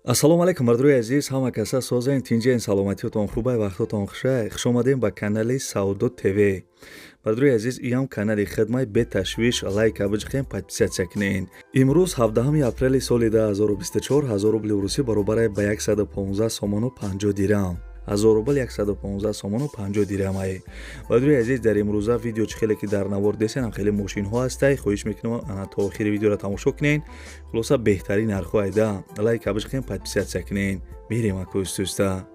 Ассалому алайкум, бардорои азиз, ҳама каса созен, тинҷен, саломатиётон хубай, вақтотон хушай. Хуш омадем ба канали Савдо ТВ. Бардорои азиз, иам канали хидмай, беташвиш лайка биҷиқем, подписаться кунен. Имрӯз 17 апрели соли 2024, 1000 рубли русӣ баробарай ба 115 сомону 50 дирам. 1000 рубл 115 сомону 50 дирамай. Бардорои азиз, дар имрӯза видео чӣ хеле ки дар навор десен, хеле мошинҳо ҳастай. Хоҳиш мекунам, ана то охири видеоро тамошо кунен. Хулоса, беҳтарин нархҳо айда. Лайка биҷиқем, подписаться кунен. Мерем аку устуста.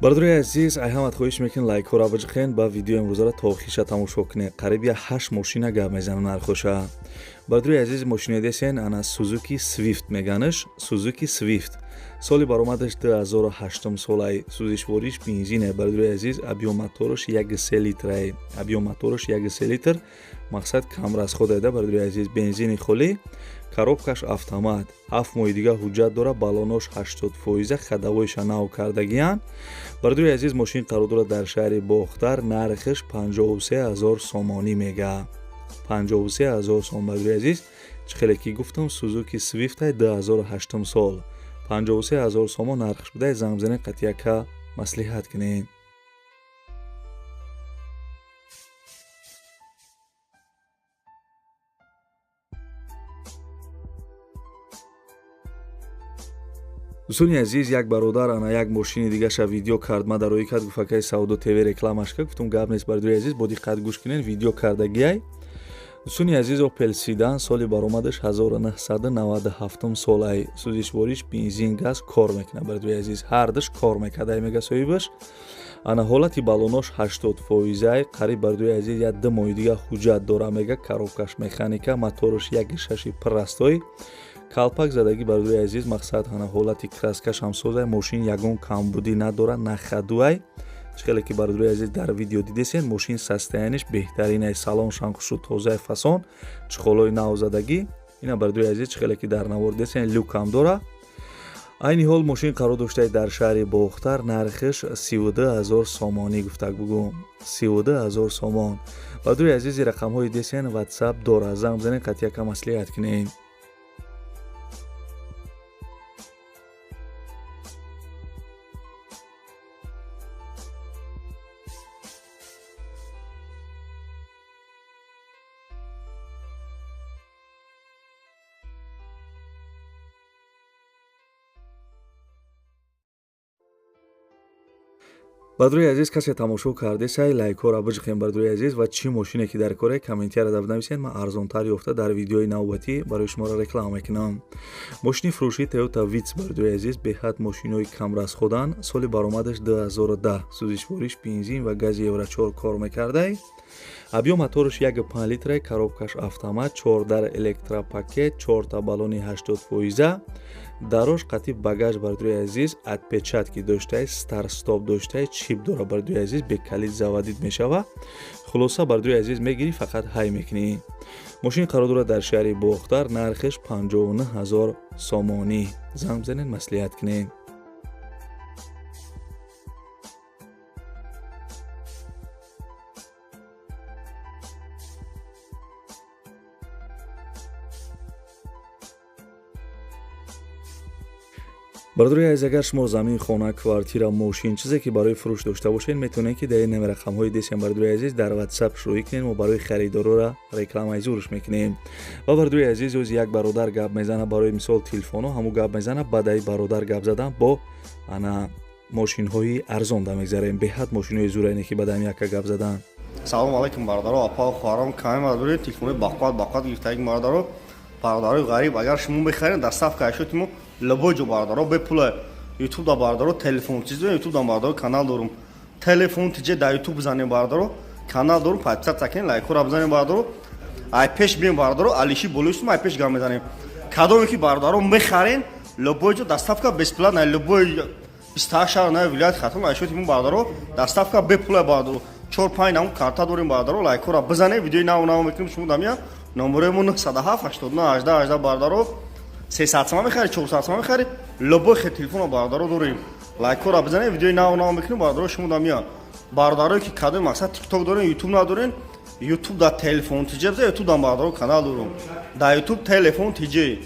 Бародарои азиз, ай ҳамат хоҳиш мекунем, лайкҳоро биҷиқен ба видеои имрӯзаро то охириша тамошо кунед. Қариб я ҳашт мошина гап мезанам нархоша. Бародарои азиз, мошинои десен, ана Сузуки Свифт меганаш, Сузуки Свифт. Соли баромадаш 2008 солай, сӯзишвориш бензине, бародарои азиз, объём мотораш 1,3 литрай. Объём мотораш 1,3 литр, мақсад кам расход айда, бародарои азиз, бензини холӣ, коробкаш автомат, 7 моҳи дига ҳуҷҷат дора, баллонош 80%, ходовойша нав кардагиянд. Бародарои азиз, мошин қарор дорад дар шаҳри Бохтар, нархаш 53 000 сомонӣ мега. 53 000 сом, бародарои азиз, чӣ хеле ки гуфтам, Сузуки Свифтай 2008 сол. 53 000 сомон нархаш будай, занг бизанед, қатъияка маслиҳат кунед. Дӯстони азиз, як бародар ана як мошини дигаша видео кард, ма дароӣ кард, гуфт: «Акаи Савдо ТВ, рекламаш кард». Гуфтум: «Гап нест, бародари азиз, бо диққат гӯш кунед, видео кардагиай». Дӯстони азиз, Опел седан, соли баромадаш 1997 солай, сӯзишвориш бензин, газ кор мекунад, бародари азиз, ҳардаш кор мекард, мега соҳибаш. Ана ҳолати баллонош 80 фоизай, қариб, бародари азиз, як 2 моҳи дига ҳуҷҷат дора, мега, коробкаш механика, мотораш 1,6 пуррастой, калпак задагӣ, бародари азиз, мақсад ҳана ҳолати краскаш ҳам созай, мошин ягон камбудӣ надорад, на ходуай. Чӣ хеле ки, бародари азиз, дар видео дидесен, мошин состояниш беҳтаринай, салоншам хушу тозаи, фасон, чехолои нав задагӣ. Ина, бародари азиз, чӣ хеле ки дар навор дидесен, люкам дора. Айни ҳол мошин қарор доштае дар шаҳри Бохтар, нархиш 32 000 сомонӣ гуфтак бугум, 32 000 сомон. Бародари азизи, рақамҳои десен, Ватсап дора, занг бизанед, қатъияка маслиҳат кунед. Бародари азиз, касе тамошо кардесай, лайкҳоро биҷиқем, бародари азиз, ва чӣ мошине ки дар коре, комментияро дар бинависед, ман арзонтар ёфта дар видеои навбатӣ барои шуморо реклама мекунам. Мошини фурӯшии Toyota Vitz, бародари азиз, беҳад мошинои камрасходанд, соли баромадаш 2010, сӯзишвориш бензин ва гази евро 4 кор мекардай, объём мотораш 1,5 литрай, коробкаш автомат, чордар электропакет, чорта баллони 80%, дарош қатъи багаж, бародари азиз, отпечатки доштай, старт-стоп доштай, чип дора, бародари азиз, бе калид заводить мешава. Хулоса, бародари азиз, мегирӣ, фақат ҳай мекунӣ. Мошин қарор дорад дар шаҳри Бохтар, нархиш 59 000 сомонӣ, занг бизанед, маслиҳат кунед. Бародари азиз, агар шумо замин, хона, квартира, мошин, чизе ки барои фурӯш дошта бошед, метавонед ки дар ин рақамҳои десем, бародари азиз, дар Ватсап шӯӣ кунед, мо барои харидорора рекламаи зурш мекунем. Ва, бародари азиз, оз як бародар гап мезана, барои мисол телефоно ҳамун гап мезана, баъд аи бародар гап задан бо ана мошинҳои арзон да мегзарем. Беҳад мошинҳои зурайне ки баъдам яка гап задан. Салому алайкум, бародаро, апа, хоҳарон, каме бародари телефони бақват бақват гирифтаги, бародаро, бародарои ғариб, агар шумо мехаред, доставка ашоти мо любой ҷо, бародаро, бепула. Ютуб да, бародаро, телефон чиз, ютуб да, бародаро, канал дорум, телефон тиҷе да ютуб бизанем, бародаро, канал дорум, подписаться кунед, лайкҳоро бизанем, бародаро. Ай пеш бием, бародаро, алиши болоистум, ай пеш гап мезанем. Кадоме ки, бародаро, мехарен, любой ҷо доставка бесплатно, любой 28 шаҳр на вилояти Хатлон ашоти мо, бародаро, доставка бепула, бародаро. Чор панҷ намуд карта дорем, бародаро, лайкҳоро бизанем, видеои нав нав мекунем. Шумо дамия номерои мо 907 89 18 18, бародаро. 300 сама мехари, 400 сама мехари, любой хе телефона, бародаро, дорем. Лайкҳоро бизанем, видеои нав нав мекунем, бародаро, шумо дамия. Бародарое ки кадои мақсад TikTok дорен, YouTube надорен, YouTube да телефон тиҷе биза, YouTube да бародаро канал дорум. Да YouTube телефон тиҷе.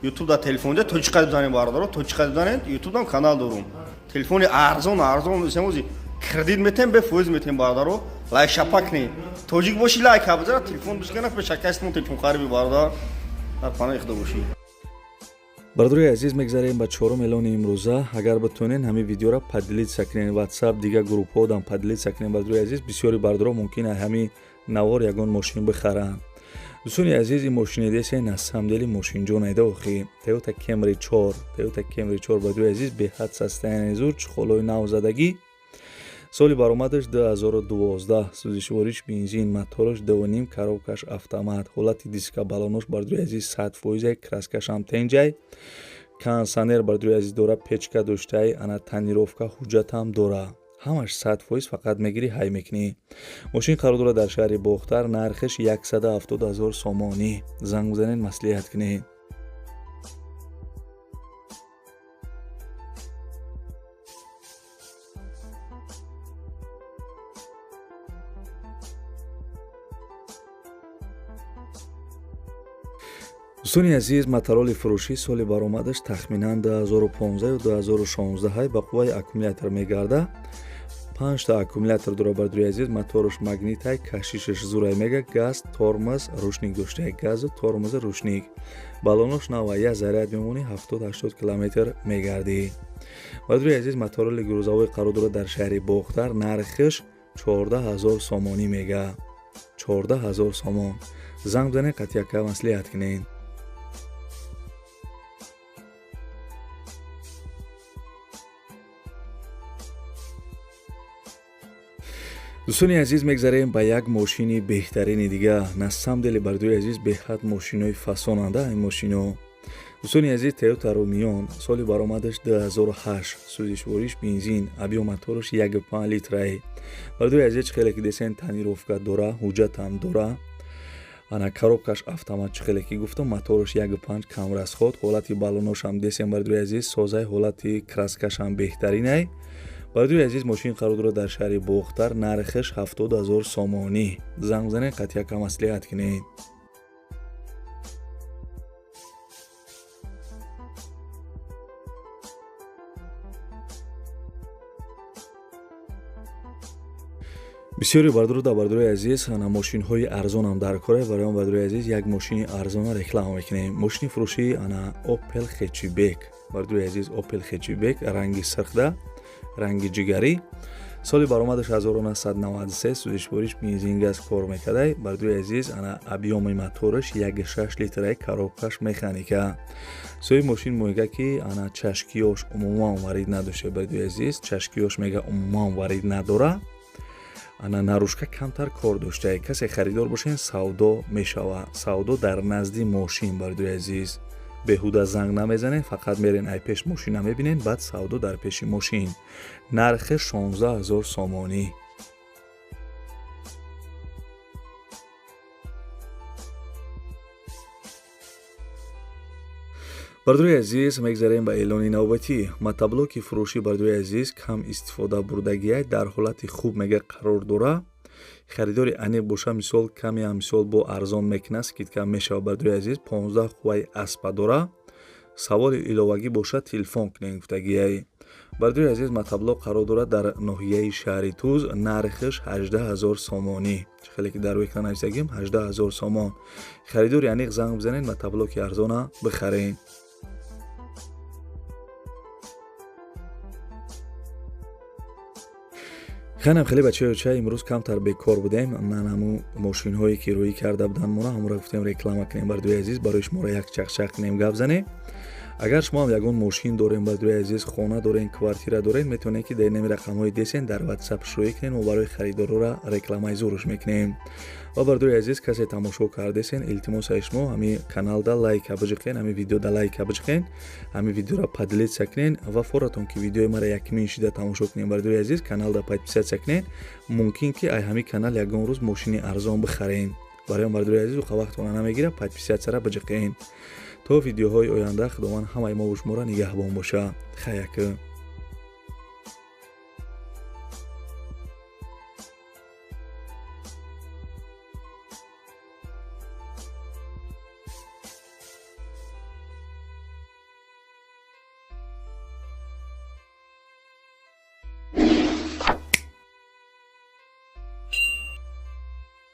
YouTube да телефон тиҷе точка бизанед бародаро, точка бизанед, YouTube дам канал дорум. Телефони арзон, арзон, семози кредит метем, бе фоиз метем бародаро. Лайк шапак не. Тоҷик боши лайк бизара, телефон бишкана, пешакастмон телефон хариби бародар. Дар паноҳи Худо бошӣ. Бародарои азиз, мегзарем ба чорум эълони имрӯза. Агар битонен ҳамин видеоро поделиться кунен, WhatsApp, дигар группҳо дам поделиться кунен. Бародарои азиз, бисёри бародаро мумкин ҳамин навор ягон мошин бихаранд. Дӯстони азиз, ин мошини десе на самом деле мошинҷон айда охи. Toyota Camry 4, Toyota Camry 4 бародарои азиз, беҳад состояние зур, чехолҳои навзадагӣ. Соли баромадаш 2012, сӯзишвориш бензин, мотораш 2.5, коробкаш автомат, ҳолати диска баллонош бародарои азиз 100%, краскашам тенҷай, кондиционер бародарои азиз дора, печка доштай, ана тонировка, ҳуҷҷатам дора. Ҳамаш 100%, фақат мегирӣ ҳай мекунӣ. Мошин қарор дорад дар шаҳри Бохтар, нархаш 170 0 сомонӣ. Занг бизанед, маслиҳат кунед. Дӯстони азиз, мотороли фурӯшӣ соли баромадаш тахминан 2015 ё 2016 ба қувваи аккумулятор мегарда. 5 та аккумулятор дора бародарои азиз, мотораш магнитай, кашишаш зурай мега, газ, тормоз, ручник доштае, газу тормозу ручник. Баллонош нава, як заряд мемонӣ 70-80 километр мегардӣ. Бародарои азиз, мотороли грузовой қарор дорад дар шаҳри Бохтар, нархаш 14 0 сомонӣ мега. 14 0 сомон. Занг бизанед, қатъияка маслиҳат кунед. Дӯстони азиз, мегзарем ба як мошини беҳтарини дига. На самом деле бародарои азиз, беҳад мошинои фасонанда ин мошино. Дӯстони азиз, Toyota Rumion соли баромадаш 2008, сӯзишвориш бензин, объём мотораш 1.5 литрай. Бародарои азиз, чӣ хеле ки десен тонировка дора, ҳуҷҷатам дора. Ана коробкаш автомат, чӣ хеле ки гуфтам, мотораш 1.5, камрасход, ҳолати баллоношам десен бародарои азиз, созай, ҳолати краскашам беҳтаринай. Бародарои азиз, мошин қарор дорад дар шаҳри Бохтар, нархаш 70 0 сомонӣ. Занг бизанед, қатъияка маслиҳат кунед. Бисёри бародару да бародарои азиз, ана мошинҳои арзонам дар кора. Барои он бародарои азиз як мошини арзона реклама мекунем. Мошини фурӯшӣ ана Opel Hatchback. Бародарои азиз, Opel Hatchback ранги сирхда, ранги ҷигарӣ. Соли баромадаш 1993, сӯзишвориш бензин, газ кор мекардай. Бародарои азиз, ана объёми мотораш 1.6 литрай, коробкаш механика. Соҳиби мошин мега ки ана чашкиёш умуман варид надошта. Бародарои азиз, чашкиёш мега умуман варид надора. Ана наружка камтар кор доштае. Касе харидор бошен, савдо мешава. Савдо дар назди мошин, бародарои азиз. Беҳуда занг намезанед, фақат мерен ай пеш мошина мебинен, баъд савдо дар пеши мошин. Нархи 16 0 сомонӣ. Бародарои азиз, мегзарем ба эълони навбатӣ. Мотоблоки фурӯшӣ бародарои азиз кам истифода бурдагиай, дар ҳолати хуб мега қарор дора. Харидори аниқ боша, мисол каме ҳам мисол бо арзон мекунад, скидка мешавад бародарои азиз. 15 қувваи аспа дора. Саволи иловагӣ боша, телефон кунед гуфтагиай. Бародарои азиз, мотоблок қарор дорад дар ноҳияи шаҳри Туз, нархаш 18 0 сомонӣ. Чӣ хеле ки дар рӯи экран нависагим, 18 0 сомон. Харидори аниқ занг бизанед, мотоблоки арзона бихаред. Ханам хеле бачаёча, имрӯз камтар бекор будем. Ман ҳамун мошинҳое ки рӯӣ карда буданд мона, ҳамонро гуфтем реклама кунем бародарои азиз, барои шуморо як чақчақ кунем, гап занем. Агар шумо ҳам ягон мошин дорем бародарои азиз, хона дорем, квартира дорем, метавонед ки дар инами рақамҳои десен дар WhatsApp шӯӣ кунед, мо барои харидорора рекламаи зурш мекунем. Ва бародарои азиз, касе тамошо кардесен, илтимос аз шумо ҳамин каналда лайка биҷиқен, ҳамин видеода лайка биҷиқен, ҳамин видеоро поделиться кунен ва форатон ки видеои мара якмин шида тамошо кунен бародарои азиз, каналда подписаться кунен. Мумкин ки ай ҳамин канал ягон рӯз мошини арзон бихарен. Барои он бародарои азиз, уқа вақтона намегира, подписатсияра биҷиқен. То видеоҳои оянда Худованд ҳамаи мо шуморо нигаҳбон боша. Хаяка.